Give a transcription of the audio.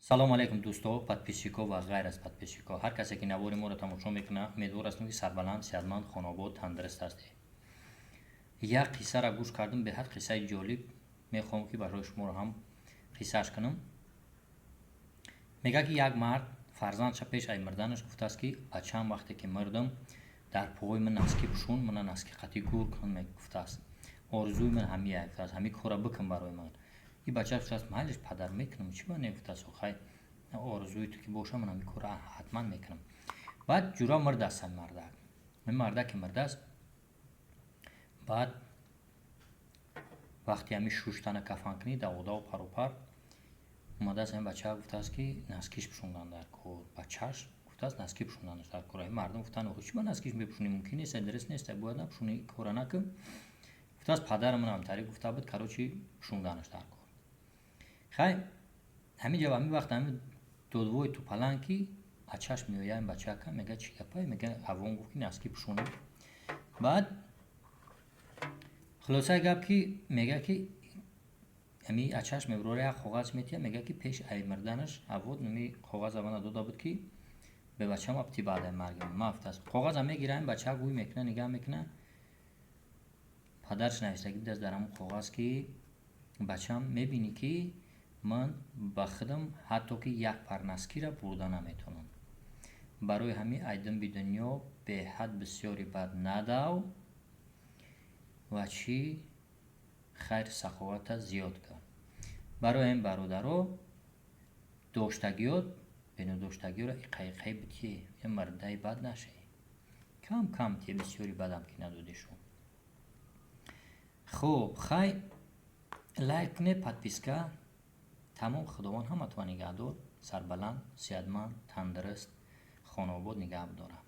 Салому алейкум, дӯсто, подписчико ва ғайр аз подписчико, ҳар касе, ки навори моро тамошо мекунад. Умедвор ҳастем, ки сарбаланд, сеҳатманд, хонаобод, тандуруст ҳастед. Як қиссаро гӯш кардам, беҳад қиссаи ҷолиб. Мехоҳам, ки барои шуморо ҳам қиссааш кунам. Мегӯяд, ки як мард фарзандша пеш ай мурданаш гуфтааст, ки бачаам, вақте ки мурдам, дар поҳои ман носки пӯшон, мана носки қатӣ гур кун. Гуфтааст, орзуи ман ҳамия. Гуфтааст, ҳамин корро бикун барои ман. И бача гуфтааст, майлиш, падар, мекунам, чӣ ба не. Гуфтааст, хай, орзуи ту ки боша, ман ҳамин корро ҳатман мекунам. Баъд ҷура мурдааст ҳамин мардак. Ҳамин мардак ки мурдааст, баъд вақти ҳамин шуштана, кафанкунӣ, даводаву паропар омадааст. Ҳамин бача гуфтааст, ки носкиш пӯшондан дар кор. Бачааш гуфтааст, носки пӯшонданаш дар кор. Ҳамин мардум гуфтанд, охи чӣ ба носкиш мепӯшонӣ? Мумкин нест, дуруст нест, бояд напӯшонӣ, кора накун. Гуфтааст, падарам ман ҳамтари гуфта буд, короче, пӯшонданаш дар кор. Хай, ҳамин ҷо ҳамин вақт ҳамин додвои тупаланг ки ачаш меояд, бачака мега, чӣ гапае? Мега, авон гуфт, ки носки пӯшонӣ. Баъд хулосаи гап, ки мега, ки ами ачаш мебурора, як коғаз метиҳад. Мега, ки пеш ай мурданаш авод нами коғаз авана дода буд, ки бе бачам апти баъдаи марги ман. Гуфтааст, коғаза мегирам, бача гӯй мекуна, нигаҳ мекуна, падараш навиштагӣ будааст дар ҳамон коғаз, ки бачам, мебинӣ, ки ман ба худам ҳатто ки як пар носкира бурда наметавонам. Барои ҳамин айдимби дунё беҳад бисёри бад надав ва чӣ хайр саховата зиёд кун. Барои ҳамин, бародаро, доштагиёт бенодоштагиёро иқай-иқай битие, мардаи бад нашавӣ, кам кам тие, бисёри бадам ки надодишу. Хуб, хай, лайк кунед, подписка, тамом. Худованд ҳаматон нигаҳдор, сарбаланд, сеҳатманд, тандуруст, хонаобод нигаҳ бидорад.